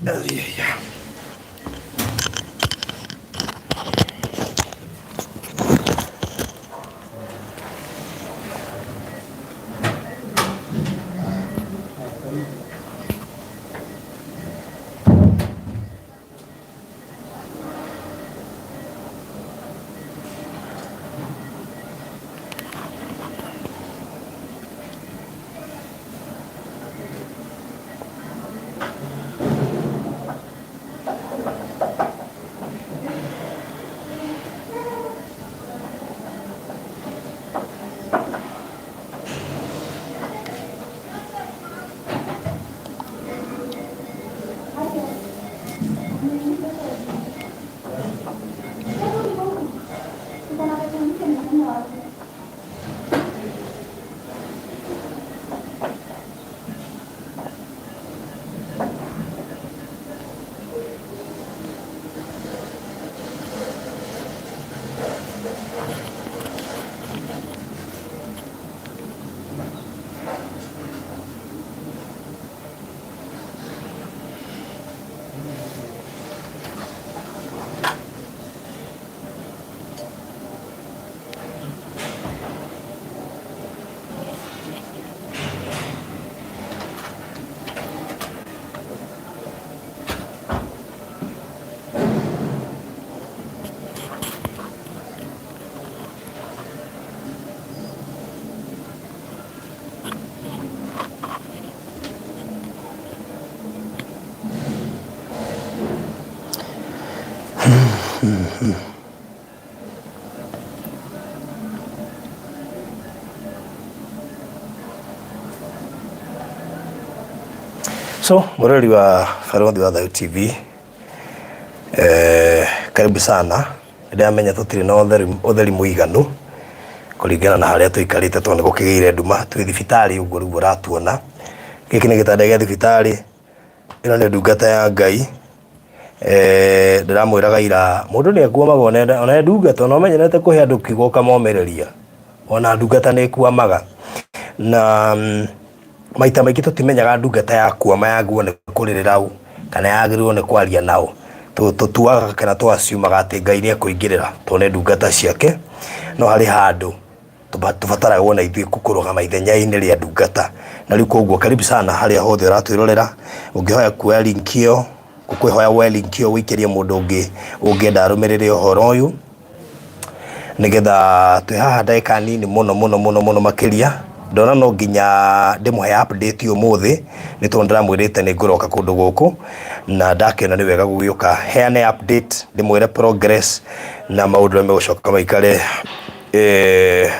Yeah. So, mũrori wa Barũthi wa Thayũ TV, karibu sana. Nĩndamenya tũtirĩ na ũtheri mũiganu kũringana na harĩa tũikarĩte tondũ nĩ gũkĩgĩire nduma, twĩ thibitarĩ ũguo rĩu ũratuona. Gĩkĩ nĩ gĩtanda gĩa thibitarĩ, ĩno nĩ ndungata ya Ngai. Ndĩramwĩraga ira mũndũ nĩ akuamaga ona ndungata ona ũmenyerete kũhe andũ kiugo ũkamomĩrĩria, ona ndungata nĩ ĩkwamaga. Na maita maingĩ tũtimenyaga ndungata yakwama yagĩrĩirwo nĩ kũrĩrĩra ũ kana yagĩrĩirwo nĩ kwaria naũ. Tũtuaga kana tũ assume aga atĩ Ngai nĩ ekũingĩrĩra tondũ nĩ ndungata ciake, no harĩ handũ tũbataragwo na ithuĩ kũrũgama ithenya-inĩ rĩa ndungata. Na rĩu koguo karibu sana harĩa hothe ũratwĩrorera, ũngĩhoya kuoya link ĩyo, ngũkwĩhoya woe link ĩyo ũikĩrie mũndũ ũngĩ ũngĩenda arũmĩrĩre ũhoro ũyũ, nĩgetha twĩ haha ndagĩka nini mũno mũno mũno mũno makĩria. Ndona no nginya ndĩmũhe update ũmũthĩ, nĩ tondũ ndĩramwĩrĩte nĩ ngũroka kũndũ gũkũ, na ndakĩona nĩ wega gũgĩũka heane update, ndĩmwĩre progress na maũndũ ũrĩa megũcoka maikare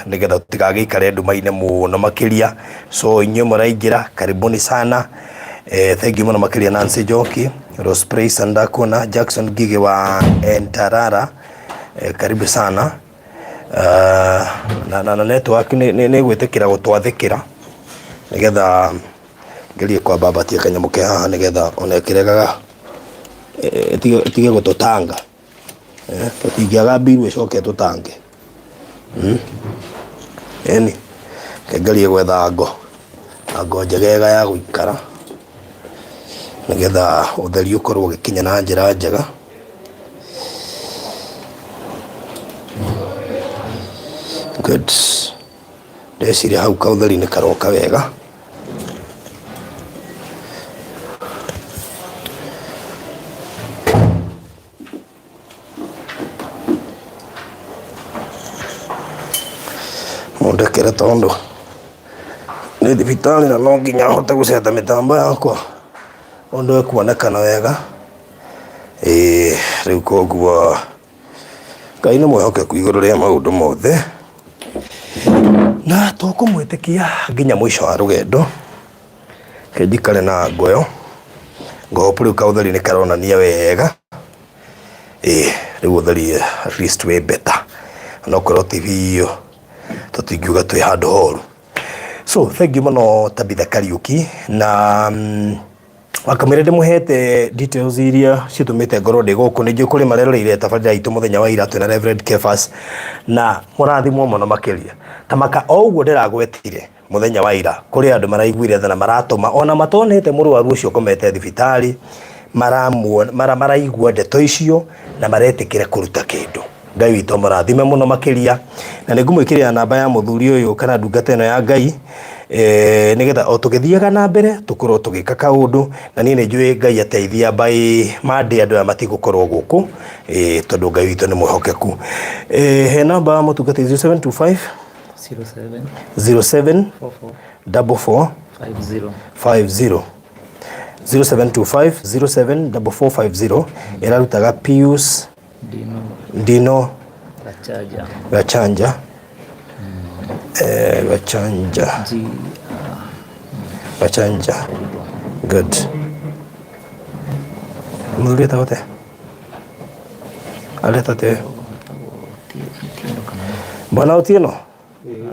nĩgetha tũtigagĩikare nduma-inĩ mũno makĩria. So inyuĩ mũraingĩra, karibuni sana. Thank you mũno makĩria Nancy Njoki, Rose Praise ndakuona, Jackson Ngigĩ wa Entarara, karibu sana. Na network nĩ ĩgwĩtĩkĩra gũtwathĩkĩra nĩgetha ngerie kwambambatia kanyamũ ke haha nĩgetha ona ĩkĩregaga ĩtige gũtũtanga. Tũtingĩaga mbiru ĩcoke ĩtũtange. Ĩni, reke ngerie gwetha ngo, na ngo njegega ya gũikara nĩgetha ũtheri ũkorwo ũgĩkinya na njĩra njega. Good. Ndeciria hau kaũtheri nĩ karoka wega. Mũndekere tondũ nĩ thibitarĩ na no nginya hote gũceta mĩtambo yakwa ũndũ ĩkuonekana wega. Ĩĩ rĩu koguo Ngai nĩ mwĩhokeku igũrũ rĩa maũndũ mothe na tũkũmwĩtĩkia nginya mũico wa rũgendo. Reke njikare na ngoyo, ngohope rĩu kaũtheri nĩ karonania wega. Ĩĩ rĩu ũtheri at least wĩ better onokorwo ti biũ tũtingiuga twĩ handũ horu. So thengiũ mũno Tabitha Kariũki na wakamwĩra ndĩmũhete details iria citũmĩte ngorwo ndĩ gũkũ. Nĩ njũĩ kũrĩ mareroreire tabarĩra itũ mũthenya wa ira twĩna Reverend Kefas na mũrathimwo mũno makĩria. Ta maka o ũguo ndĩragwetire mũthenya wa ira, kũrĩ andũ maraiguire tha na maratũma ona matonete mũrwaru ũcio ũkomete thibitarĩ, maramuona maraigua ndeto icio na maretĩkĩra kũruta kĩndũ. Ngai witũ amũrathime mũno makĩria, na nĩ ngũmwĩkĩrĩra namba ya mũthuri ũyũ kana ndungata ĩno ya Ngai, nĩgetha o tũgĩthiaga na mbere tũkorwo tũgĩka kaũndũ, na niĩ nĩ njũĩ Ngai ateithia by Monday andũ aya matigũkorwo gũkũ, tondũ Ngai witũ nĩ mwĩhokeku. He namba ya mũtungatĩri 0725 07 07 44 44 50. 50 0725 07 4450 ĩrarutaga Pius Dino Ndino Gachaja. Gachanja. Gachanja. G Gachanja. Good. Mũthuri etagwo atĩa? Areta atĩa? Bwana Otieno,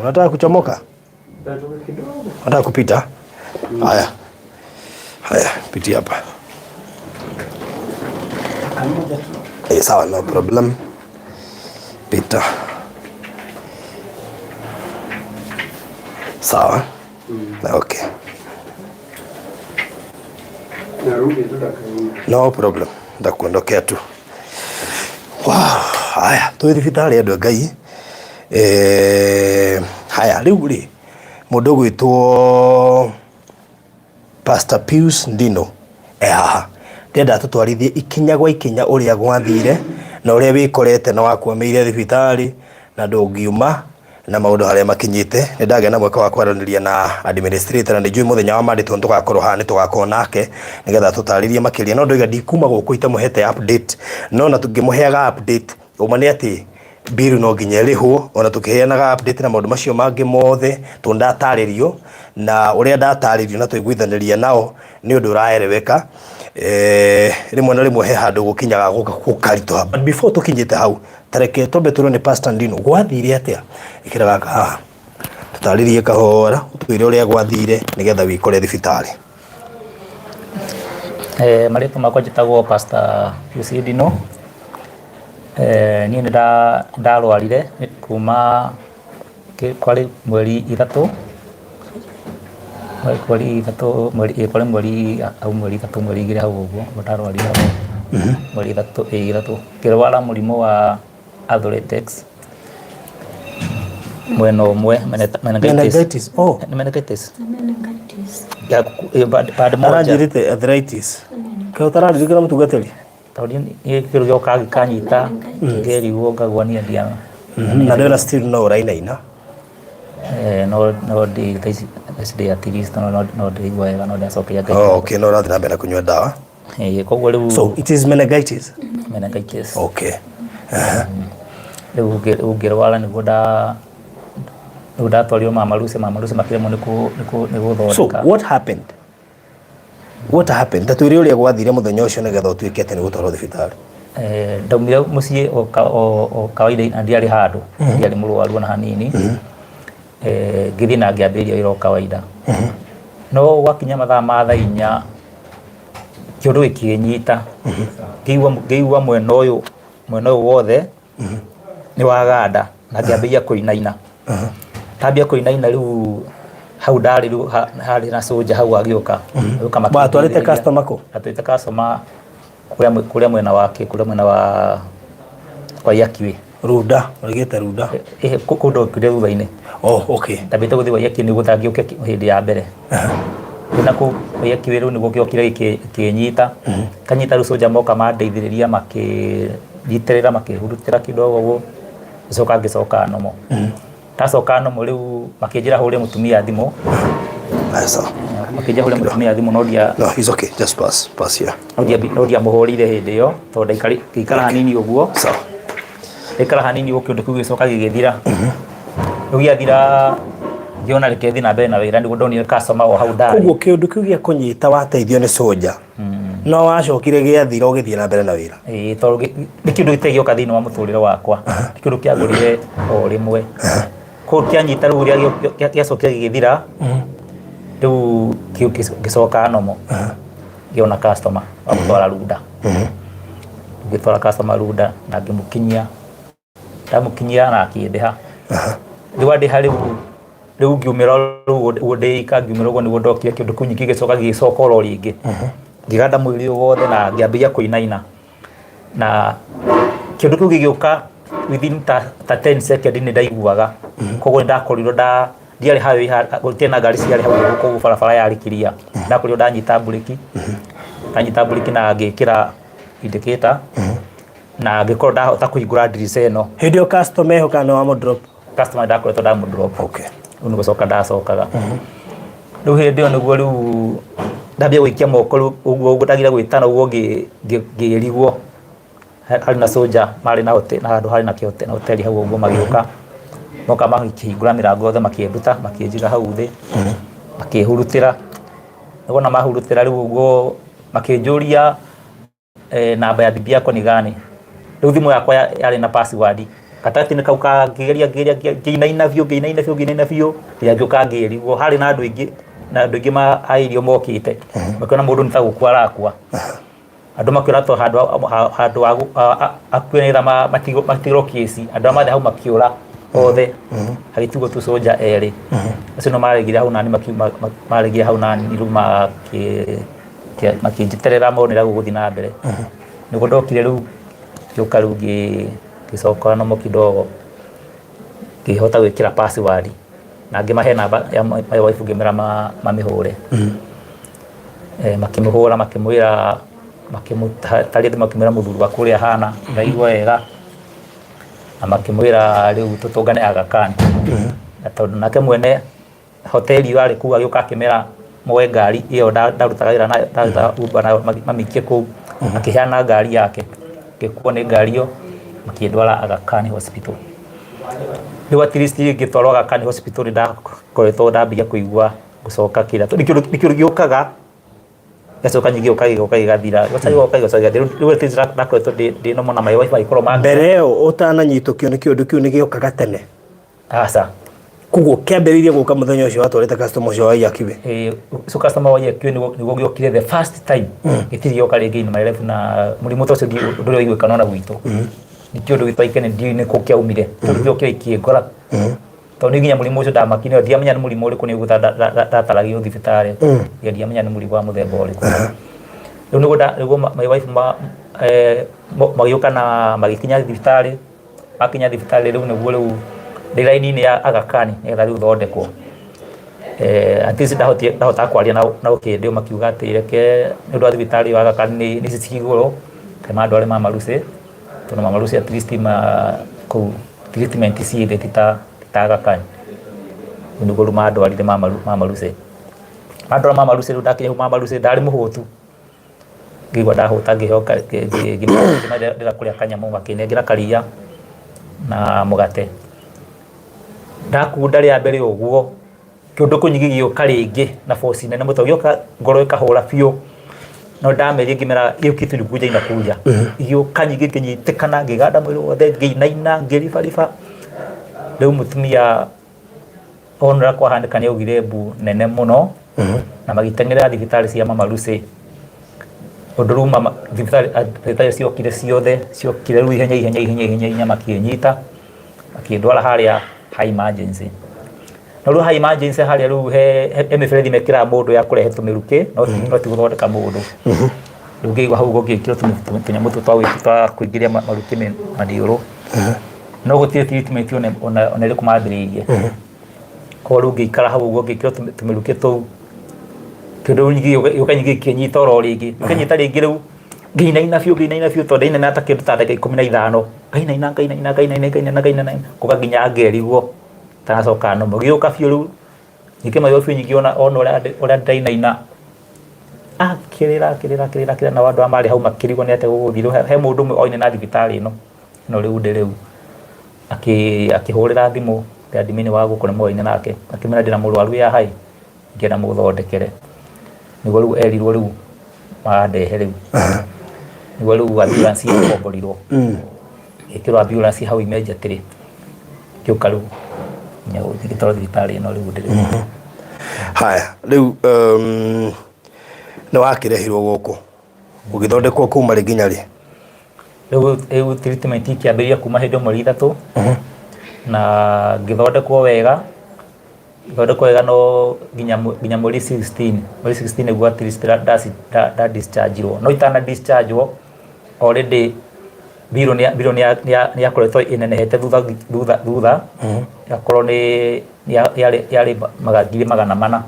unataka kuchomoka? Unataka kupita? Haya. Haya, pitia hapa. Sawa, no problem. Pita. Sawa. Okay. Narudi tu dakika nne. No problem. Ndakuondokea tu. Wow, haya, twĩ thibitarĩ andũ a Ngai. Haya, rĩu rĩ, mũndũ ũgwĩtwo Pastor Pius Ndino e haha. Ndĩrenda tũtwarithie ikinya gwa ikinya ũrĩa gwathire na ũrĩa wĩkorete na wakwamĩire thibitarĩ na ndũngiuma na maũndũ harĩa makinyĩte. Nĩ ndagĩa na mweke wa kwaranĩria na administrator na nĩ njũĩ mũthenya wa Monday tondũ tũgakorwo haha nĩ tũgakorwo nake nĩgetha tũtarĩrie makĩria. No ndoiga ndikuma gũkũ itamũhete update, no na tũngĩmũheaga update ũma nĩ atĩ bill no nginya ĩrĩhwo, ona tũkĩheanaga update na maũndũ macio mangĩ mothe tondũ ndatarĩrio na ũrĩa ndatarĩrio na twaiguithanĩria nao nĩ ũndũ ũraereweka. Rĩmwe na rĩmwe he handũ gũkinyaga gũkaritũha, but before tũkinyĩte hau, tareke twambe twĩrwo nĩ Pastor Ndino gwathire atĩa. Ĩkĩra gaka haha tũtarĩrie kahora, ũtwĩre ũrĩa gwathire nĩgetha wĩkore thibitarĩ. Marĩtwa makwa njĩtagwo Pastor Pius Ndino. Niĩ nĩ ndarwarire kuma kwarĩ mweri ithatũ, mweri ithatũ, kwarĩ mweri hau mweri ithatũ mweri igĩrĩ hau ũguo nĩguo ndarwarire, mweri ithatũ ĩĩ ithatũ, ngĩrwara mũrimũ wa arthritis mwena ũmwe meningitis. Meningitis, oh. Nĩ meningitis? Meningitis. Ya pande moja. Aranjĩrĩte arthritis. Kaĩ ũtararirikana mũtungatĩri? Tondũ niĩ kĩndũ gĩokaga gĩkanyita ngerigwo ngagwa niĩ ndia. Na ndĩrona still no ũrainaina. No no ndĩ thaa ici ndĩ at least no no ndĩraigua wega no ndĩracokeria Ngai. Oh, okay, no ũrathiĩ na mbere na kũnyua ndawa. Koguo rĩu So it is meningitis. Meningitis. Okay. Rĩu ngĩrwara nĩguo nda rĩu ndatwarirwo Mama Lucy, Mama Lucy makĩremwo nĩ nĩ gũthondeka. So what happened? What happened? Ta twĩre ũrĩa gwathire mũthenya ũcio nĩgetha ũtuĩke atĩ nĩ gũtwarwo thibitarĩ. Ndaumire mũciĩ o kawaida na ndiarĩ handũ, ndiarĩ mũrwaru ona hanini. Ngĩthiĩ na ngĩambĩrĩria wĩra o kawaida. No gwakinya mathaa ma thaa inya kĩũndũ gĩkĩnyita, ngĩigua mwena ũyũ wothe nĩ waganda na ngĩambĩrĩria kũinaina. Ndambia kũinaina rĩu hau ndarĩ rĩu harĩ na soldier hau agĩũka. Agĩũka Watwarĩte makĩndeithĩrĩria. Customer kũ? Ndatwarĩte customer kũrĩa mwena wake, kũrĩa mwena wa Waiyaki. Runda, ũrĩgĩte Runda. Kũu ndokire thutha-inĩ. Oh, okay. Ndambĩte gũthiĩ Waiyaki nĩguo ndangĩũke hĩndĩ ya mbere. Na kũu Waiyaki rĩu nĩguo gĩokire gĩkĩnyita. Kanyita rĩu soldier moka mandeithĩrĩria makĩnyitĩrĩra makĩhurutĩra kidogo ũguo. Ngĩcoka ngĩcoka nomo. Ndacoka nomo rĩu makĩnjĩra hũre mũtumia thimũ. Sawa. Makĩnjĩra hũre mũtumia thimũ no ndia. No, he's okay. Just pass. Pass here. No ndiamũhũrĩire hĩndĩ ĩyo tondũ ndaikara hanini ũguo. Sawa. Ndaikara hanini ũguo kĩũndũ kĩu gĩgĩcoka gĩgĩthira. Rĩu gĩathira ngĩona reke thiĩ na mbere na wĩra nĩguo ndonire customer o hau ndarĩ. Koguo kĩũndũ kĩu gĩa kũnyita wateithio nĩ soldier. No wacokire gĩathira ũgĩthiĩ na mbere na wĩra. Ĩĩ tondũ nĩ kĩndũ gĩtarĩ gĩoka thĩinĩ wa mũtũrĩre wakwa. Nĩ kĩndũ kĩangorire o rĩmwe. Koguo kĩanyita rĩu ũrĩa gĩacokire gĩgĩthira, rĩu ngĩcoka nomo. Ngĩona customer wa gũtwara Runda. Ngĩtwara customer Runda na ngĩmũkinyia. Ndamũkinyia na akĩndĩha. Rĩu andĩha rĩu rĩu ngiumĩra rĩu ũguo ndĩika ngiumĩra ũguo nĩguo ndokire kĩndũ kĩu nyingĩ gĩcoka gĩgĩcoka oro rĩngĩ. Ngĩganda mwĩrĩ ũyũ wothe na ngĩambĩrĩria kũinaina. Na kĩndũ kĩu gĩgĩũka within ta 10 second nĩ ndaiguaga. Koguo nĩ ndakorirwo nda ndiarĩ highway gũtirĩ na ngari ciarĩ hau ũguo, koguo barabara yarĩ clear. Ndakorirwo ndanyita mburĩki, ndanyita mburĩki na ngĩkĩra indicator na ngĩkorwo ndahota kũhingũra ndirica ĩno. Hĩndĩ ĩyo customer eho kana nĩ wamũ drop? Customer ndakoretwo ndamũ drop. Okay. Rĩu nĩ gũcoka ndacokaga. Rĩu hĩndĩ ĩyo nĩguo rĩu ndambia gũikia moko rĩu ũguo ũguo ndagira gwĩtana ũguo ngĩrigwo. Harĩ na soldier marĩ na na handũ harĩ na na hoteli hau ũguo magĩũka. Moka makĩhingũra mĩrango yothe makĩnduta makĩnjiga hau thĩ. Makĩhurutĩra. Wona mahurutĩra rĩu ũguo makĩnjũria namba ya bibi yako ni gani. Rĩu thimũ yakwa yarĩ na password. Gatagatĩ-inĩ kau ka ngĩgeria ngĩgeria ngĩinaina biũ ngĩinaina biũ ngĩinaina biũ nginya ngĩũka ngĩrigwo. Harĩ na andũ aingĩ na andũ aingĩ a irio mokĩte. Makĩona mũndũ nĩ ta gũkua arakua. Andũ makĩũra to handũ handũ akue nĩgetha matigwo kĩci. Andũ arĩa marĩ hau makĩũra othe. Hagĩtigwo tu soldier erĩ. Acio nĩo maregire hau nani maregire hau nani rĩu makĩnjeterera mone ũrĩa gũgũthiĩ na mbere. Nĩguo ndokire rĩu ngĩũka rĩu ngĩcoka normal kidogo ngĩhota gwĩkĩra password na ngĩmahe namba ya my wife ngĩmera mamĩhũre. Makĩmĩhũra makĩmwĩra makĩmũtarĩria makĩmwĩra mũthuri waku ũrĩa ahana ndaigua wega na makĩmwĩra rĩu tũtũngane Aga Khan. Na tondũ nake mwene hoteli ĩyo arĩ kũu agĩũka akĩmera moe ngari ĩyo ndarutaga wĩra nayo ndarutaga Uber nayo mamĩikie kũu akĩheana ngari yake ngĩkuo nĩ ngari ĩyo makĩndwara Aga Khan Hospital. Rĩu at least ngĩtwarwo Aga Khan Hospital nĩ ndakoretwo ndambia kũigua gũcoka kĩrĩa tondũ nĩ kĩndũ gĩũkaga gĩgacoka ningĩ gĩgoka gĩgoka gĩgathira gĩgacoka gĩgoka gĩgacoka gĩgathira. Rĩu at least ndakoretwo ndĩ normal na my wife agĩkorwo Mbere ĩyo ũtananyitũkio nĩ kĩũndũ kĩu nĩ gĩokaga tene? Aca. Koguo kĩambĩrĩirie gũka mũthenya ũcio watwarĩte customer ũcio wa Iyakiwe? Ĩĩ, ũcio customer wa Iyakiwe nĩguo gĩokire the first time. Gĩtirĩ gĩoka rĩngĩ in my life na mũrimũ ta ũcio ndũrĩ waiguĩkana ona gwitũ. Nĩ kĩũndũ gĩtoĩkaine ndiũĩ nĩkũ kĩaumire. Tondũ gĩokire gĩkĩngora. Tondũ niĩ nginya mũrimũ ũcio ndamakire ndiamenya nĩ mũrimũ ũrĩkũ nĩ ndataragio thibitarĩ. Ndiamenya nĩ mũrimũ wa mũthemba ũrĩkũ. Rĩu nĩguo my wife magĩũka na magĩkinya thibitarĩ. Makinya thibitarĩ rĩu nĩguo rĩu ndĩ raini-inĩ ya Aga Khan nĩgetha rĩu thondekwo. At least ndahotaga kwaria nao hĩndĩ ĩyo makiuga atĩ reke nĩ ũndũ wa thibitarĩ ĩyo ya Aga Khan nĩ ici ciĩ igũrũ, reke mandware Mama Lucy, tondũ Mama Lucy at least kũu treatment ciĩ thĩ ti ta Aga Khan. Rĩu nĩguo rĩu mandwarire Mama Lucy. Mandwara Mama Lucy rĩu ndakinya Mama Lucy ndarĩ mũhũtu. Ngĩigua ndahũta ngĩheo ndĩra kũrĩa kanyamũ makĩnengera karia na mũgate. Ndakunda rĩa mbere ũguo kĩũndũ kĩu gĩgĩũka rĩngĩ na force nene mũno gĩoka ngoro ĩkahũra biũ. No ndameria ngĩmera hiyo kitu ilikuja inakuja. Igĩũka nyingĩ ngĩnyitĩkana ngĩganda mwĩrĩ wothe ngĩinaina ngĩribariba. Rĩu mũtumia ona ũrĩa kwahanĩka nĩ augire mbu nene mũno na magĩteng'erera thibitarĩ cia Mama Lucy. Ũndũ rĩu mama thibitarĩ ciokire ciothe ciokire rĩu ihenya ihenya ihenya ihenya ihenya makĩnyita makĩndwara harĩa high emergency. No rĩu high emergency harĩa rĩu he mĩberethi mekĩraga mũndũ ya kũrehe tũmĩrukĩ no ti gũthondeka mũndũ. Rĩu ngĩigua hau ũguo ngĩkĩrwo tũnyamũ tũu twa kũingĩria marukĩ maniũrũ. No gũtirĩ treatment ona ĩrĩkũ mambĩrĩirie. Koguo rĩu ngĩikara hau ũguo ngĩkĩrwo tũmĩrukĩ tũu, kĩndũ gĩũka nyingĩ gĩkĩnyita oro rĩngĩ, gĩkĩnyita rĩngĩ rĩu ngĩinaina biũ ngĩinaina biũ tondũ ndainaina ta kĩndũ ta ndagĩka 15, ngainaina ngainaina ngainaina ngainaina ngainaina gũka nginya ngerigwo ndanacoka normal. Gĩgĩũka biũ rĩu ningĩ maitho biũ nyingĩ ona ũrĩa ndĩrainaina akĩrĩra akĩrĩra akĩrĩra akĩrĩra nao andũ arĩa marĩ hau makĩrigwo nĩ atĩa gũgũthiĩ. Rĩu he mũndũ ũmwe oine na thibitarĩ ĩno ĩno rĩu ndĩ rĩu akĩhũrĩra thimũ admin wa gũkũ nĩ moaine nake akĩmwĩra ndĩna mũrwaru wĩ haha ĩ ngĩenda mũthondekere. Nĩguo rĩu erirwo rĩu marandehe rĩu. Nĩguo rĩu ambulance yakomborirwo. Ĩgĩkĩrwo ambulance hau immediately ngĩũka rĩu nginya ngĩtwarwo thibitarĩ ĩno rĩu ndĩ rĩu. Haya, rĩu nĩ wakĩrehirwo gũkũ ũgĩthondekwo kuma rĩ nginya rĩ? Rĩu treatment ikĩambĩrĩria kuma hĩndĩ ĩyo mweri 3 na ngĩthondekwo wega. Thondekwo wega no nginya mweri 16, mweri 16 nĩguo at least nda discharge-irwo. No itana discharge-wo already bill nĩ yakoretwo ĩnenehete thutha ĩgakorwo nĩ yarĩ 400,000.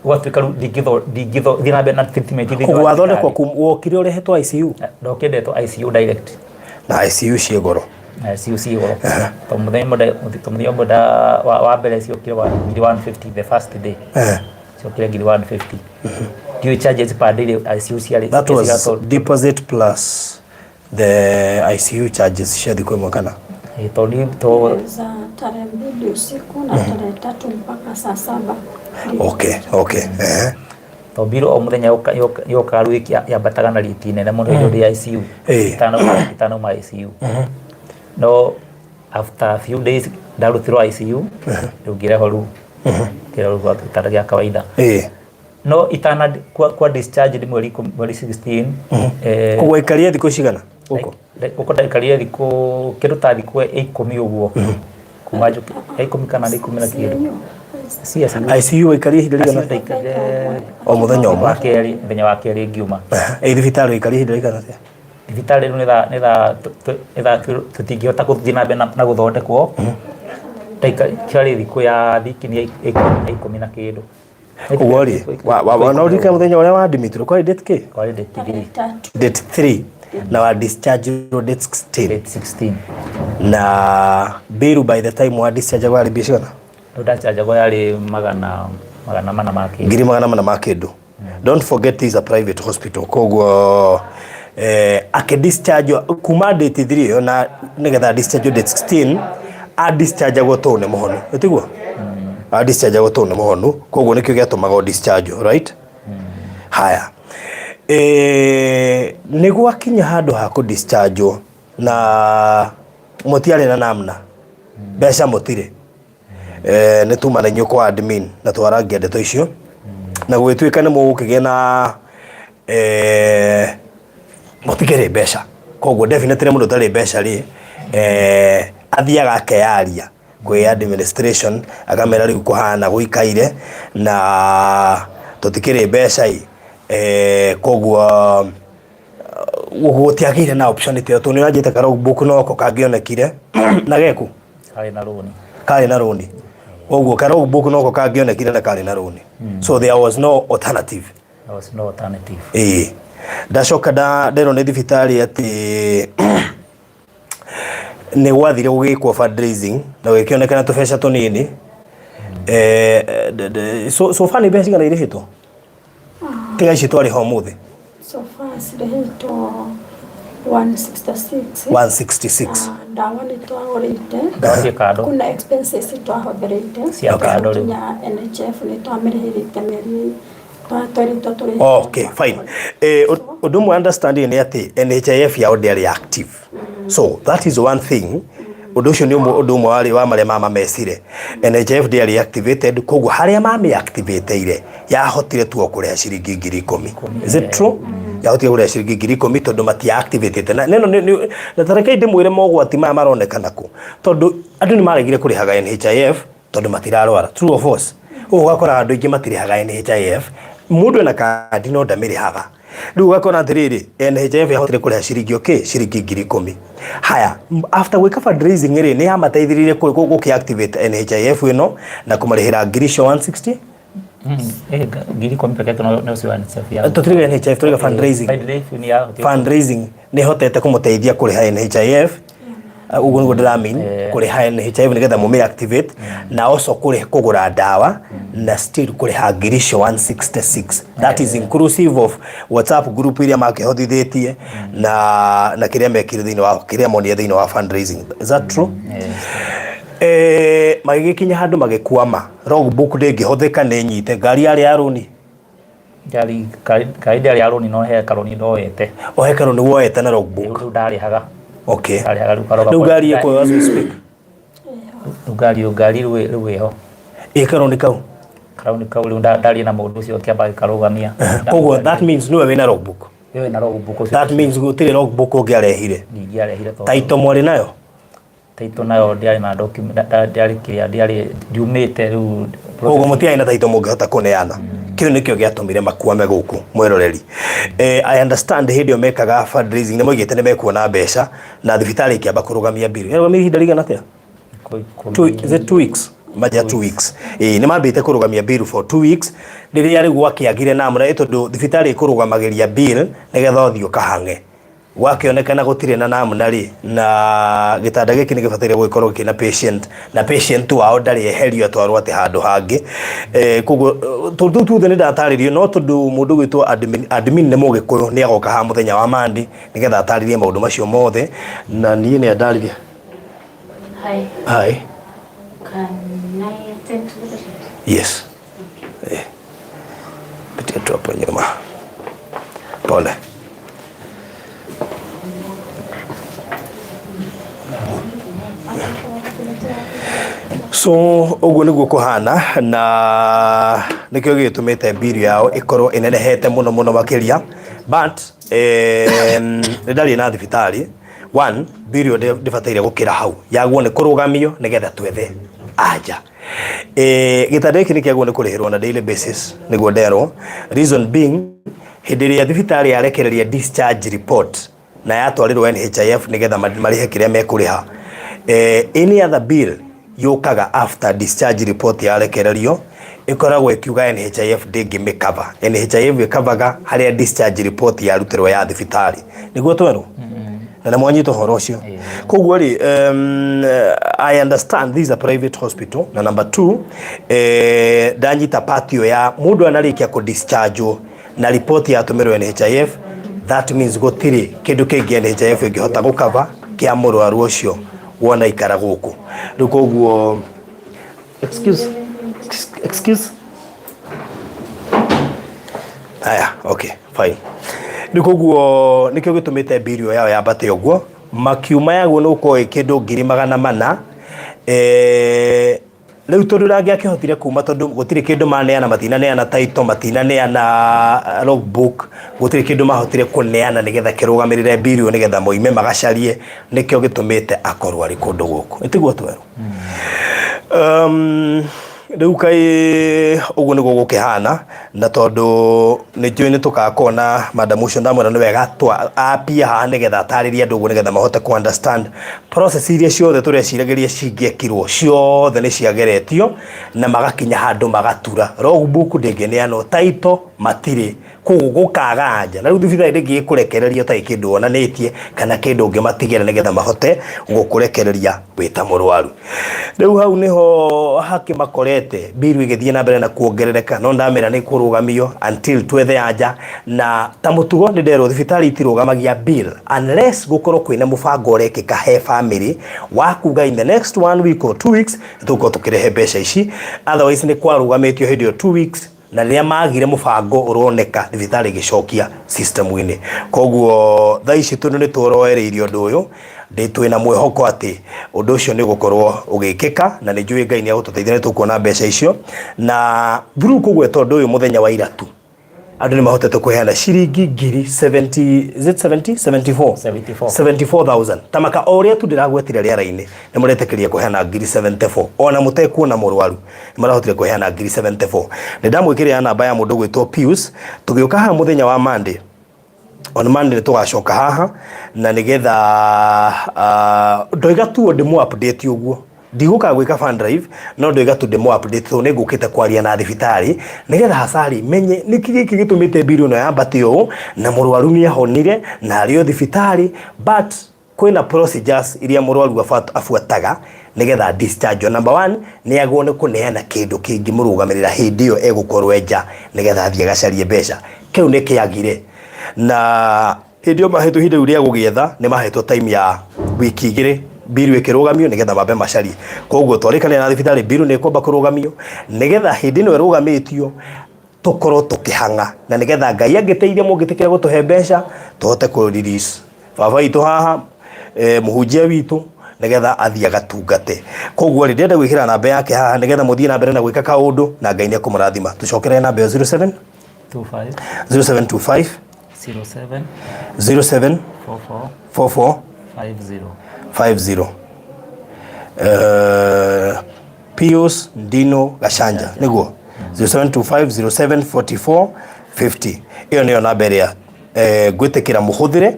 Gwatuĩka rĩu ndingĩthiĩ na mbere na treatment thĩinĩ Koguo wa wathondekwo wokire ũrehetwo ICU? Ndokire ndetwo ICU direct. Na ICU ciĩ goro? Na ICU ciĩ goro. To mũthenya ũmwe wa mbere ciokire wa 1,150 the first day. Ciokire 1,150. Ndiũĩ charges per day ICU ciarĩ. That was deposit plus the ICU charges cia thikũ ĩmwe kana? To Za tarehe 2 usiku na tarehe 3 mpaka saa 7. Okay. To bill o mũthenya yokaga rĩu yambataga na rate nene mũno hĩndĩ ĩrĩa ICU. Itanauma ICU. No after a few days ndarutirwo ICU rĩu ngĩrehwo rĩu ngĩrehwo rĩu gĩtanda gĩa kawaida. No itana kwa discharge nĩ mweri 16. Koguo waikarire thikũ cigana gũkũ? Gũkũ ndaikarire thikũ kĩndũ ta thikũ 10 ũguo. Kuma njũke 10 kana 10 na kĩndũ. ICU waikarire ihinda rĩigana? Ndaikarire o mũthenya ũmwe. Wa kerĩ, mũthenya wa kerĩ ngiuma. Thibitarĩ waikarire ihinda rĩigana atĩa? Thibitarĩ rĩu nĩ thaa tũtingĩhota gũthiĩ na mbere na gũthondekwo. Ciarĩ thikũ ya thiki nĩ 10 na kĩndũ. Koguo rĩ, no ũririkane mũthenya ũrĩa wa-admitirwo, kwarĩ date kĩ? Kwarĩ date 3. Date 3 na wa discharge date 16. Date 16. Na bill by the time wa discharge warĩ mbia cigana? Rĩu ndachanjagwo yarĩ 400 ma kĩndũ. 400,000 ma kĩndũ. Don't forget this is a private hospital. Koguo akĩ discharge kuma date 3 ĩyo na nĩgetha discharge date 16 a discharge agwo tondũ nĩ mũhonu. Ĩtiguo? A discharge agwo tondũ nĩ mũhonu. Koguo nĩkĩo gĩatũmaga o discharge, right? Haya. Nĩ gwakinya handũ ha kũ discharge na mũtiarĩ na namna. Mbeca mũtirĩ. Nĩ tuma na inyuĩ kwa admin na twarangia ndeto icio na gũgĩtuĩka nĩ mũgũkĩgĩa na mũtikĩrĩ mbeca. Koguo definitely mũndũ ũtarĩ mbeca rĩ, athiaga akeyaria kwĩ administration akamera rĩu kũhana gũikaire na tũtikĩrĩ mbeca ĩ, koguo gũtiagĩire na option ta ĩyo tondũ nĩ ũranjĩte ka logbook noko kangĩonekire na geku Karĩ na rũni. Karĩ na rũni. Koguo ka logbook noko kangĩonekire na karĩ na rũni, so there was no alternative. There was no alternative. Ĩĩ, ndacoka nderwo nĩ thibitarĩ atĩ nĩ gwathire gũgĩkwo fundraising na gũgĩkĩonekana tũbeca tũnini. So far nĩ mbeca cigana irĩhĩtwo tiga ici twarĩha ũmũthĩ? So far cirĩhĩtwo 166. 166. Na ndawa nĩ twagũrĩte. Ndawa ciĩ kando. Kuna expenses twahũthĩrĩte. Cia kando rĩu. Kinya NHIF nĩ twamĩrĩhĩrĩte mĩeri tweritwo tũrĩhe. Okay, fine. Ũndũ ũmwe understanding nĩ atĩ NHIF yao ndĩarĩ active, so that is one thing. Ũndũ ũcio nĩ ũndũ ũmwe warĩ wa marĩa mamamecire. NHIF ndĩarĩ activated, koguo harĩa mamĩ-activateire yahotire tu o kũrĩha ciringi 10,000. Is it true? Yahotire kũrĩha ciringi 10,000 tondũ matia activated na neno na tareke ndĩmwĩre mogwati maya maronekana kũ, tondũ andũ nĩ maregire kũrĩhaga NHIF tondũ matirarwara. True or false? Ũguo ũgakora andũ aingĩ matirĩhaga NHIF. Mũndũ ena kandi no ndamĩrĩhaga. Rĩu ũgakora atĩrĩrĩ, NHIF yahotire kũrĩha ciringi, okay, ciringi 10,000. Haya, after gwĩka fundraising rĩ, nĩ yamateithĩrĩirie gũkĩ activate NHIF ĩno na kũmarĩhĩra ngiri icio 160. 10,000 peke yake no cio NHIF ya. Tũtiriga NHIF, tũriga fundraising. Fundraising nĩ yahotire. Fundraising nĩ hotete kũmũteithia kũrĩha NHIF, ũguo nĩguo ndĩramean, kũrĩha NHIF nĩgetha mũmĩ activate na also kũrĩha kũgũra ndawa na still kũrĩha ngiri icio 166. That is inclusive of WhatsApp group iria makĩhotithĩtie na kĩrĩa mekire thĩinĩ wa kĩrĩa monire thĩinĩ wa fundraising. Is that true? Yes. Magĩgĩkinya handũ magĩkwama, logbook ndĩngĩhũthĩka nĩ nyite ngari yarĩ ya rũni. Ngari ndĩarĩ ya rũni, no he karũni ndoete. O he karũni woete na logbook. Rĩu ndarĩhaga. Ndarĩhaga rĩu karoga. Rĩu ngari ĩkũ as we speak? Rĩu ngari rĩu ĩho. Ĩ karũni kau? Karũni kau rĩu ndaria na mũndũ ũcio akĩamba agĩkarũgamia. Koguo that means nĩwe wĩna logbook? Nĩwe wĩna logbook ũcio. That means gũtirĩ logbook ũngĩarehire? Ndingĩarehire tondũ Title mwarĩ nayo? Taitũ nayo ndiarĩ na document, ndiarĩ kĩrĩa, ndiarĩ ndiumĩte rĩu. Koguo mũtiarĩ na taitũ mũngĩhota kũneana. Kĩu nĩkĩo gĩatũmire makwame gũkũ mwĩroreri. I understand hĩndĩ ĩyo mekaga fundraising nĩ moigĩte nĩ mekuona mbeca na thibitarĩ ĩkĩamba kũrũgamia bill. Yarũgamia ihinda rĩigana atĩa? Is it 2 weeks? Maja 2 weeks. Ĩĩ, nĩ mambĩte kũrũgamia bill for 2 weeks rĩrĩa rĩu gwakĩagire namna ĩ tondũ thibitarĩ ĩkũrũgamagĩria bill nĩgetha ũthiĩ ũkahang'e. Gwakĩonekana gũtirĩ na namna rĩ, na gĩtanda gĩkĩ nĩ gĩbataire gũgĩkorwo kĩna patient na patient wao ndarĩ eherio atwarwo atĩ handũ hangĩ. Koguo tũndũ tũu tuothe nĩ ndatarĩrio, no tondũ mũndũ ũgwĩtwo admin nĩ mũgĩkũyũ, nĩ agoka haha mũthenya wa Monday nĩgetha atarĩrie maũndũ macio mothe, na niĩ nĩ andarĩria. Hi. Hi. Can I attend to the patient? Yes. Eh. Pitia tu hapo nyuma. Pole. So ũguo nĩguo kũhana, na nĩkĩo gĩgĩtũmĩte mbiri yao ĩkorwo ĩnenehete mũno mũno makĩria, but nĩ ndarĩ na thibitarĩ one mbiri ĩyo ndĩbataire gũkĩra hau, yagwo nĩ kũrũgamio nĩgetha twethe anja. Gĩtanda gĩkĩ nĩ kĩagwo nĩ kũrĩhĩrwo na daily basis, nĩguo nderwo. Reason being, hĩndĩ ĩrĩa thibitarĩ yarekereria discharge report na yatwarĩrwo NHIF nĩgetha marĩhe kĩrĩa mekũrĩha, any other bill yũkaga after discharge report yarekererio ĩkoragwo ĩkiuga NHIF ndĩngĩmĩcover. NHIF ĩkavaga harĩa discharge report yarutĩrwo ya thibitarĩ, nĩguo twerwo na nĩ mwanyita ũhoro ũcio. Koguo rĩ, I understand this is a private hospital, na number two, ndanyita part ĩyo ya mũndũ anarĩkia kũ discharge na report yatũmĩrwo NHIF, that means gũtirĩ kĩndũ kĩngĩ NHIF ĩngĩhota gũkava kĩa mũrwaru ũcio wona ikara gũkũ rĩu. Koguo excuse, excuse. Aya, okay, fine. Rĩu koguo nĩkĩo gĩtũmĩte mbiri ĩyo yao yambate ũguo, makiuma yagwo nĩ gũkorwo ĩ kĩndũ 400,000. Rĩu tondũ ndangĩakĩhotire kuma, tondũ gũtirĩ kĩndũ maneana, matinaneana title, matinaneana logbook, gũtirĩ kĩndũ mahotire kũneana nĩgetha kĩrũgamĩrĩre mbiri ĩyo nĩgetha moime magacarie, nĩkĩo gĩtũmĩte akorwo arĩ kũndũ gũkũ, ĩtiguo twerũ. Rĩu kaĩ ũguo nĩguo gũkĩhana, na tondũ nĩ njũĩ nĩ tũgakorwo na madam ũcio, ndamwĩra nĩ wega apia haha nĩgetha atarĩrie andũ ũguo nĩgetha mahote ku understand process iria ciothe tũreciragĩria cingĩekirwo, ciothe nĩ ciageretio na magakinya handũ magatura logbook ndĩngĩneanwo, title matirĩ, koguo gũkaga anja, na rĩu thibitarĩ ndĩngĩgĩkũrekereria ũtarĩ kĩndũ wonanĩtie kana kĩndũ ũngĩmatigĩra nĩgetha mahote gũkũrekereria wĩ ta mũrwaru. Rĩu hau nĩho hakĩmakorete mbiru ĩgĩthiĩ na mbere na kuongerereka, no ndamera nĩ kũrũgamio until twethe anja, na ta mũtugo nĩ nderwo thibitarĩ itirũgamagia bill unless gũkorwo kwĩna mũbango ũrekĩka he family wa kuga in the next one week or 2 weeks tũgũkorwo tũkĩrehe mbeca ici. Otherwise nĩ kwarũgamĩtio hĩndĩ ĩyo 2 weeks, na rĩrĩa magire mũbango ũroneka, thibitarĩ ĩgĩcokia system-inĩ. Koguo thaa ici tondũ nĩ tũroereirie ũndũ ũyũ, ndĩ twĩna mwĩhoko atĩ ũndũ ũcio nĩ ũgũkorwo ũgĩkĩka, na nĩ njũĩ Ngai nĩ egũtũteithia, nĩ tũkuona mbeca icio. Na through kũgweta ũndũ ũyũ mũthenya wa ira tu, andũ nĩ mahotete kũheana ciringi ngiri 70, is it 70 74? 74. 74,000. Tamaka o ũrĩa tu ndĩragwetire rĩera-inĩ, nĩ mũretĩkĩria kũheana ngiri 74 ona mũtekuona mũrwaru, nĩ marahotire kũheana ngiri 74. Nĩ ndamwĩkĩrĩra namba ya mũndũ gwĩtwo Pius. Tũgĩũka haha mũthenya wa Monday, on Monday nĩ tũgacoka haha na nĩgetha ndoiga tu ndĩmũ update ũguo. Ndigũka gwĩka fund drive, no ndoiga tu ndĩmũ update tondũ nĩ ngũkĩte kwaria na thibitarĩ nĩgetha hacari menye nĩkĩ gĩkĩ gĩtũmĩte mbirũ ĩno yambate ũũ, na mũrwaru nĩ ahonire na arĩ o thibitarĩ, but kwĩna procedures iria mũrwaru abuataga nĩgetha discharge. Number one, nĩ agwo nĩ kũneana kĩndũ kĩngĩmũrũgamĩrĩra hĩndĩ ĩyo egũkorwo enja nĩgetha athiĩ agacarie mbeca. Kĩu nĩ kĩagire, na hĩndĩ ĩyo mahetwo ihinda rĩu rĩa gũgĩetha, nĩ mahetwo time ya wiki 2 mbiru ĩkĩrũgamio nĩgetha mambe macarie. Koguo twarĩkanĩra na thibitarĩ mbiru nĩ ĩkwamba kũrũgamio nĩgetha hĩndĩ ĩno ĩrũgamĩtio tũkorwo tũkĩhang'a, na nĩgetha Ngai angĩteithia, mũngĩtĩkĩra gũtũhe mbeca, tũhote kũ release baba witũ haha, mũhunjia witũ, nĩgetha athiĩ agatungate. Koguo rĩ, ndĩrenda gwĩkĩra namba yake haha nĩgetha mũthiĩ na mbere na gwĩka kaũndũ, na Ngai nĩ ekũmũrathima. Tũcokerere namba ĩyo, 07 25 0725 07 07 44 44 50. 50. Pius Ndino Gachanja niguo 0725 0744 50. Ĩyo nĩyo namba ĩrĩa ngwĩtĩkĩra mũhũthĩre.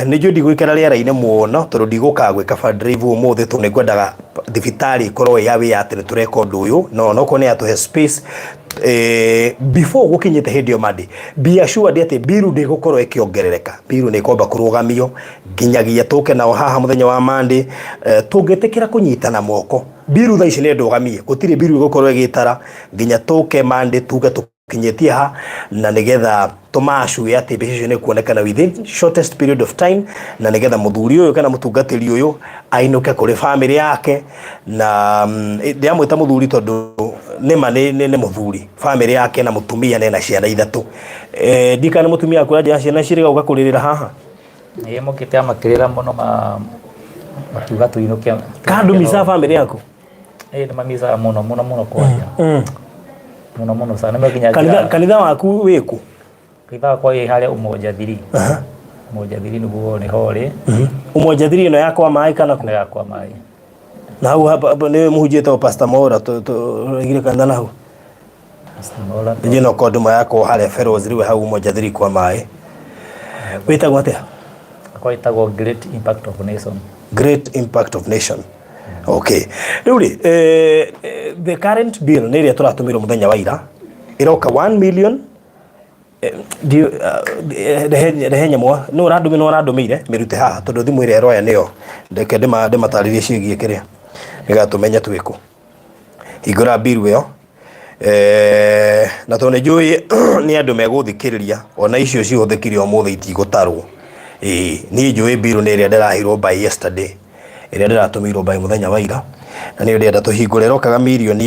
Nĩ njũĩ ndigũikara rĩera-inĩ mũno tondũ ndigũkaga gwĩka fundraise ũmũthĩ, tondũ nĩ ngwendaga thibitarĩ ĩkorwo ĩ aware atĩ nĩ tũreka ũndũ ũyũ, no onokorwo nĩ yatũhe space before gũkinyĩte hĩndĩ ĩyo Monday. Be assured atĩ biru ndĩgũkorwo ĩkĩongerereka, biru nĩ ĩkwamba kũrũgamio nginyagia tũke nao haha mũthenya wa Monday. Tũngĩtĩkĩra kũnyitana moko, biru thaa ici nĩ ndũgamie, gũtirĩ biru ĩgũkorwo ĩgĩtara nginya tũke Monday tuge tũkinyĩtie ha, na nĩgetha tũmacue atĩ mbeca icio nĩ kuonekana within shortest period of time, na nĩgetha mũthuri ũyũ kana mũtungatĩri ũyũ ainũke kũrĩ famĩlĩ yake. Na ndĩramwĩta mũthuri tondũ nĩma nĩ mũthuri, famĩlĩ yake na mũtumia na ena ciana ithatũ. Ndikana mũtumia waku aranjĩra ciana cirĩ gũka kũrĩrĩra haha. Ĩĩ, mokĩte amakĩrĩra mũno, makiuga tũinũke. Kandũ mica famĩlĩ yaku? Ĩĩ, nĩ mamicaga mũno mũno mũno, kwaria mũno mũno sana, nĩ nginya Kanitha, kanitha waku wĩkũ? Kanitha wakwa wĩ harĩa Umoja Thiri. Umoja Thiri nĩguo nĩho rĩ. Umoja Thiri ĩno yakwa maĩ kana kũ? Nĩ yakwa maĩ. Na hau hapa nĩ mũhunjĩte Pastor Mwaura, tũraigire kanitha na hau. Mola. Ningĩ no korwo ndũma yakwo harĩa Feroz rĩu hau Umoja Thiri kwa maĩ. Wĩtagwo atĩa? Akwa ĩtagwo Great Impact of Nation. Great Impact of Nation. Okay, rĩu rĩ, the current bill nĩ ĩrĩa tũratũmĩrwo mũthenya wa ira, ĩroka 1 million. Rehe nyamũ nĩ ũrandũmĩ, nĩ ũrandũmĩire, mĩrute haha tondũ thimũ ĩrĩa ĩroya nĩyo. Reke ndĩmatarĩrie ciĩgiĩ kĩrĩa nĩgetha tũmenye twĩkũ. Hingũra bill ĩyo. Na tondũ nĩ njũĩ nĩ andũ megũthikĩrĩria, ona icio cihũthĩkire ũmũthĩ itigũtarwo. Ĩĩ, niĩ njũĩ bill nĩ ĩrĩa ndĩraheirwo by yesterday, ĩrĩa ndĩratũmĩirwo by mũthenya wa ira, na nĩyo ndĩrenda tũhingũre. Ĩrokaga 1 million.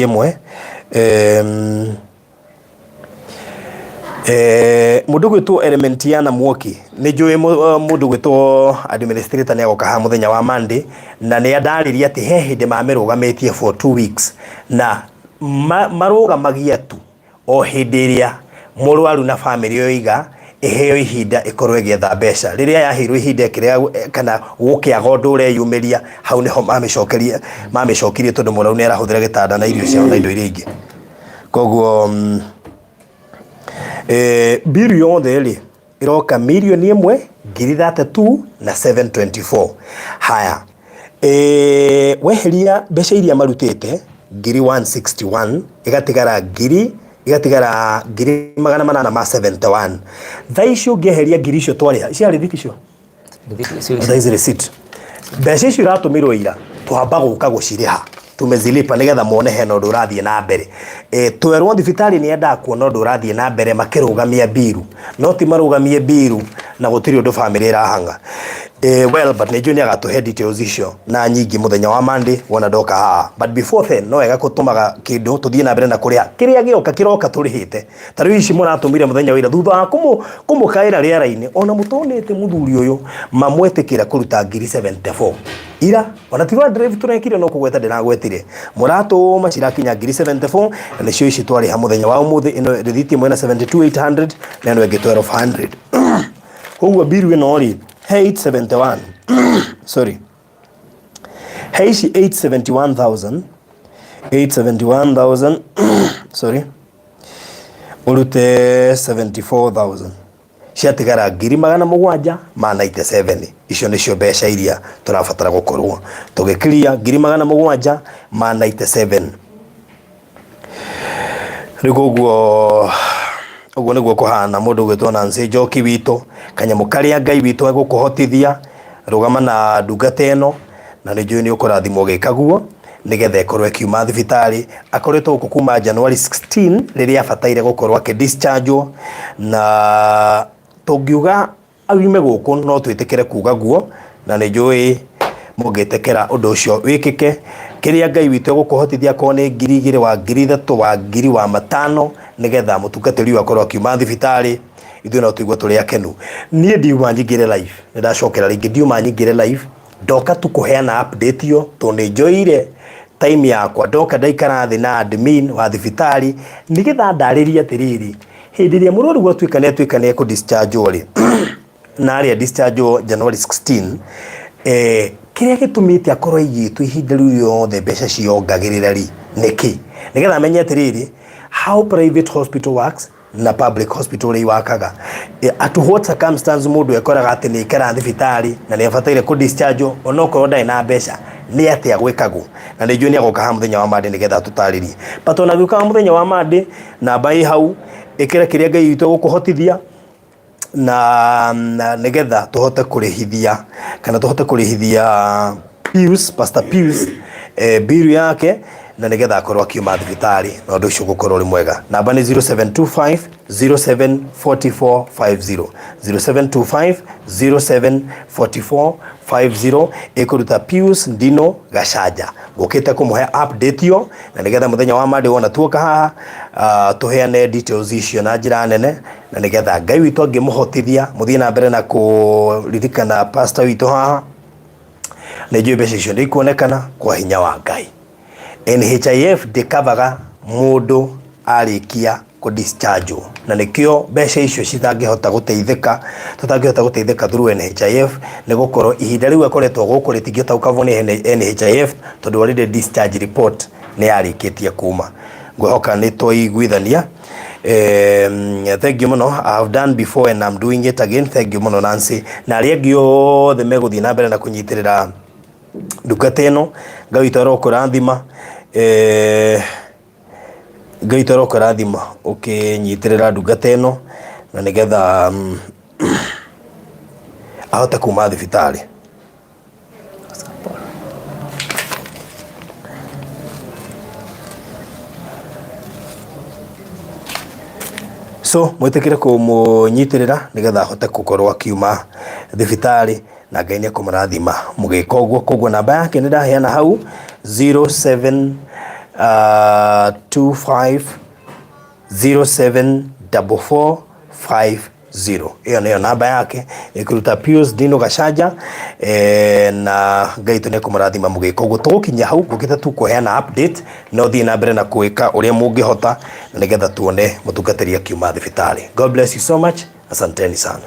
Mũndũ gwĩtwo Elementiana Mwoki, nĩ njũĩ mũndũ gwĩtwo administrator nĩ agoka haha mũthenya wa Monday, na nĩ andarĩria atĩ he hĩndĩ mamĩrũgamĩtie for 2 weeks, na marũgamagia tu o hĩndĩ ĩrĩa mũrwaru na famĩlĩ yoiga ĩheo ihinda ĩkorwo ĩgĩetha mbeca. Rĩrĩa yaheirwo ihinda ĩkĩrega kana gũkĩaga ũndũ ũreyumĩria, hau nĩho mamĩcokerie, mamĩcokirie, tondũ mũrwaru nĩ arahũthĩra gĩtanda na irio ciao na indo iria ingĩ. Koguo biru yothe rĩ ĩroka 1,032,724. Haya, weheria mbeca iria marutĩte ngiri 161, ĩgatigara ngiri 871. Thaa icio ũngĩeheria ngiri icio twarĩha cia rĩthiti icio, thaa ici receipt, mbeca icio iratũmĩrwo ira, twamba gũka gũcirĩha, tumezilipa nĩgetha mone hena ũndũ ũrathiĩ na mbere. Twerwo thibitarĩ nĩ yendaga kuona ũndũ ũrathiĩ na mbere makĩrũgamia mbiru, no ti marũgamie mbiru na gũtirĩ ũndũ famĩlĩ ĩrahang'a. Well, but nĩ njũĩ nĩ agatũhe details icio na nyingĩ mũthenya wa Monday wona ndoka haha. But before then, no wega kũtũmaga kĩndũ tũthiĩ na mbere na kũrĩha kĩrĩa gĩoka kĩroka tũrĩhĩte. Ta rĩu ici mũratũmire mũthenya wa ira thutha wa kũmũkaĩra rĩera-inĩ, ona mũtonete mũthuri ũyũ, mamwetĩkĩra kũruta ngiri 74 ira, ona ti drive tũrekire, no kũgweta ndĩragwetire. Mũratũma cirakinya ngiri 74, na nĩcio ici twarĩha mũthenya wa ũmũthĩ. Ĩno rĩthiti ĩmwe na 72,800 na ĩno ĩngĩ 1200. Koguo mbiru ĩno rĩ, he 871, sorry, he ici 871,000, 871,000, sorry, ũrute 74,000, ciatigara ngiri 797. Icio nĩcio mbeca iria tũrabatara gũkorwo tũgĩkiria, ngiri 797. Rĩu koguo ũguo nĩguo kũhana. Mũndũ ũgwĩtwo Nancy Njoki witũ, kanyamũ karĩa Ngai witũ egũkũhotithia, rũgama na ndungata ĩno, na nĩ njũĩ nĩ ũkũrathimwo gĩka guo nĩgetha ĩkorwo ĩkiuma thibitarĩ. Akoretwo gũkũ kuma January 16 rĩrĩa abataire gũkorwo akĩ discharge, na tũngiuga aume gũkũ no twĩtĩkĩre kuga guo, na nĩ njũĩ mũngĩtĩkĩra ũndũ ũcio wĩkĩke. Kĩrĩa Ngai witũ egũkũhotithia, akorwo nĩ 2000, wa 3000, wa ngiri wa matano, nĩgetha mũtungatĩri ũyũ akorwo akiuma thibitarĩ, ithuĩ no tũigue tũrĩ akenu. Niĩ ndiuma nyingĩre live, nĩ ndacokera rĩngĩ, ndiuma nyingĩre live, ndoka tu kũheana update ĩyo tondũ nĩ njoire time yakwa, ndoka ndaikara thĩ na admin wa thibitarĩ nĩgetha ndarĩrie atĩrĩrĩ, hĩndĩ ĩrĩa mũrwaru atuĩka nĩ atuĩka nĩ ekũ discharge rĩ, na arĩa discharge January 16, Kĩrĩa gĩtũmĩte akorwo aigĩtwo ihinda rĩu rĩothe mbeca ciongagĩrĩra rĩ nĩkĩ, nĩgetha amenye atĩrĩrĩ, how private hospital works na public hospital ũrĩa iwakaga. At what circumstance mũndũ ekoraga atĩ nĩ aikara thibitarĩ na nĩ abataire kũ discharge onokorwo ndarĩ na mbeca, nĩ atĩa gwĩkagwo? Na nĩ njũĩ nĩ agoka haha mũthenya wa Monday nĩgetha atũtarĩrie. But ona agĩũka mũthenya wa Monday, namba ĩ hau, ĩkĩra kĩrĩa Ngai witũ egũkũhotithia na nĩgetha tũhote kũrĩhithia kana tũhote kũrĩhithia Pius, Pastor Pius bill yake na nĩgetha akorwo akiuma thibitarĩ na ũndũ ũcio ũgũkorwo ũrĩ mwega. Namba nĩ 0725 074450 0725 074450 ĩkũruta Pius Ndino Gacanja. Ngũkĩte kũmũhe update yo na nĩgetha mũthenya wa Monday wona tuoka haha tũheane details icio na njĩra nene na nĩgetha Ngai witũ angĩmũhotithia mũthiĩ na mbere na kũririkana pastor witũ haha. Nĩ njũĩ mbeca icio nĩ ikuonekana kwa hinya wa Ngai. NHIF ndĩkavaga mũndũ arĩkia kũ discharge na nĩkĩo mbeca icio citangĩhota gũteithĩka, tũtangĩhota gũteithĩka through NHIF nĩ gũkorwo ihinda rĩu akoretwo gũkũ rĩtingĩhota gũkavwo nĩ NHIF tondũ already discharge report nĩ yarĩkĩtie kuma. Ngwĩhoka nĩ twaiguithania. Thank you mũno. I have done before and I'm doing it again. Thank you mũno Nancy na arĩa angĩ othe megũthiĩ na mbere na kũnyitĩrĩra ndungata ĩno. Ngai witũ arokũrathima. Ngai witũ arokũrathima ũkĩnyitĩrĩra ndungata ĩno na nĩgetha ahote kuma thibitarĩ. So mwĩtĩkĩre kũmũnyitĩrĩra nĩgetha ahote gũkorwo akiuma thibitarĩ na Ngai nĩ ekũmũrathima mũgĩka ũguo. Koguo namba yake nĩ ndaheana hau 07 25 074450 ĩyo nĩyo namba yake ĩkũruta Pius Dino Gacanja na Ngai witũ nĩ ekũmũrathima mũgĩka ũguo. Tũgũkinya hau ngũkĩte tu kũheana update no thiĩ na mbere na gwĩka ũrĩa mũngĩhota na nĩgetha tuone mũtungatĩri akiuma thibitarĩ. God bless you so much. Asanteni sana.